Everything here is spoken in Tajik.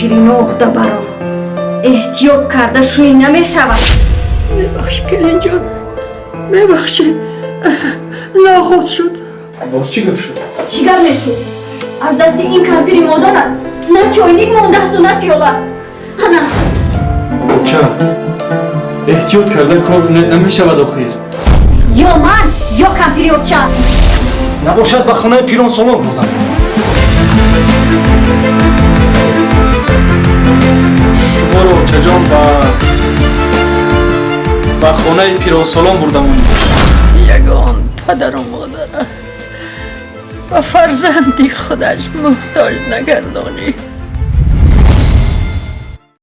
Кампири ноуҳдабаро эҳтиёт карда шӯй намешавад. Мебахшӣ, келинҷон, мебахшӣ, нохост шуд. Боз чӣ гап шуд? Чӣ гап мешуд? Аз дасти ин кампири модарат на чойник мондасту, на пиёла. Ана. Оча, эҳтиёт карда кор кунед, намешавад охир. Ё ман, ё кампири оча. Набошад, ба хонаи пиронсолон бурдам. Шуморо, очаҷон, ба хонаи пиронсолон бурдам. Ягон падару модара ба фарзанди худаш муҳтоҷ нагардонӣ.